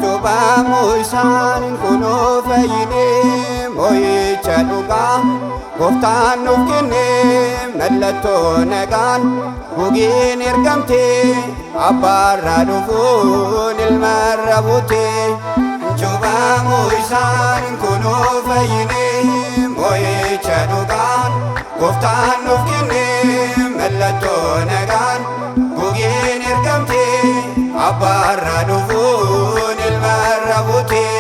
Cuuphamuu isaan kunoo fayyinee mo'icha dhugaa gooftaan nuuf kennee mallattoo nagaan gugeen ergamtee abbaarraa dhufuun ilmarra buutee. Cuuphamuu isaan kunoo fayyinee mo'icha dhugaan gooftaan nuuf kennee mallattoo nagaan gugeen ergamtee abbaarraa dhufuun ilmarra buutee.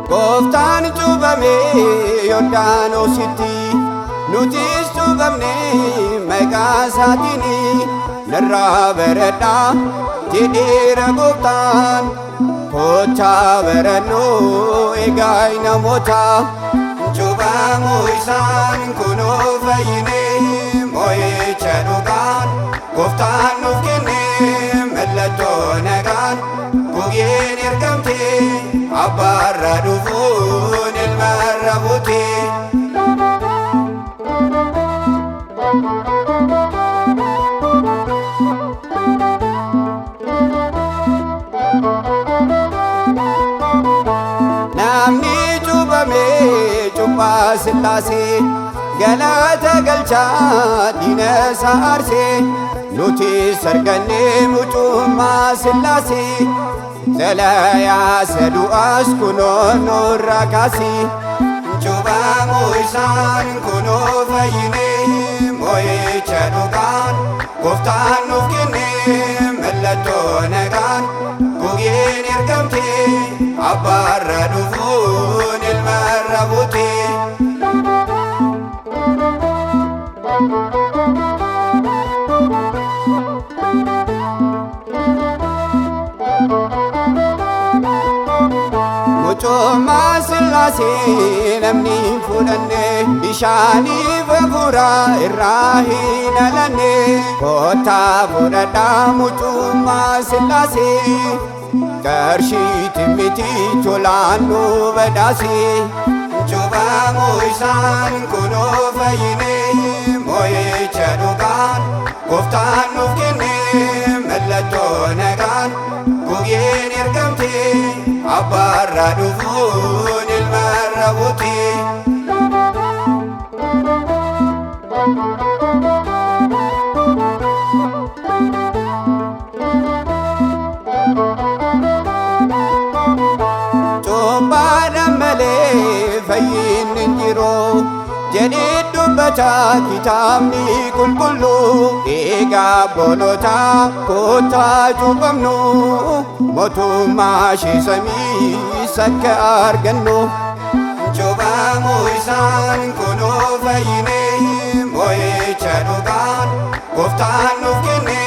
Gooftaan cuuphamee Yordaanositti nutis cuuphamne maqaa isaatiin narraa baradhaa jedheera gooftaan kottaa barannu egaa namoota. Cuuphamuu isaan kunoo fayyinee mo'icha dhugaan gooftaan nuuf kennee mallattoo nagaan gugeen ergamtee abbaarraa dhufuun ilmarra buutee. Namni cuuphamee cuuphaa sillaasee galata galchaa diina isaa aarsee nuti sargannee mucummaa sillaasee xalayaa sadu'aas kunoo nurraa kaasee. Cuuphamuu isaan kunoo fayyinee mo'icha dhugaan gooftaan nuuf kennee mallattoo nagaan gugeen ergamtee abbaarraa dhufuun ilmarra buutee. Mucummaa sillaasee namni hin fudhanne bishaaniif hafuura irraa hin alanne kottaa fudhadhaa mucummaa sillaasee qarshiitiin miti tolaan nu badhaase. Cuuphamuu isaan kunoo fayyinee mo'icha dhugaan gooftaan nuuf kennee mallattoo nagaan gugeen ergamtee abbaarraa dhufuun ilmarra buutee. Cuuphaadhaan malee fayyinni hin jiru jedhee dubbata kitaabni qulqulluu. Egaa obboloota kottaa cuuphamnu mootummaa ishee samiis akka argannu. Cuuphamuu isaan kunoo fayyinee mo'icha dhugaan gooftaan nuuf kennee.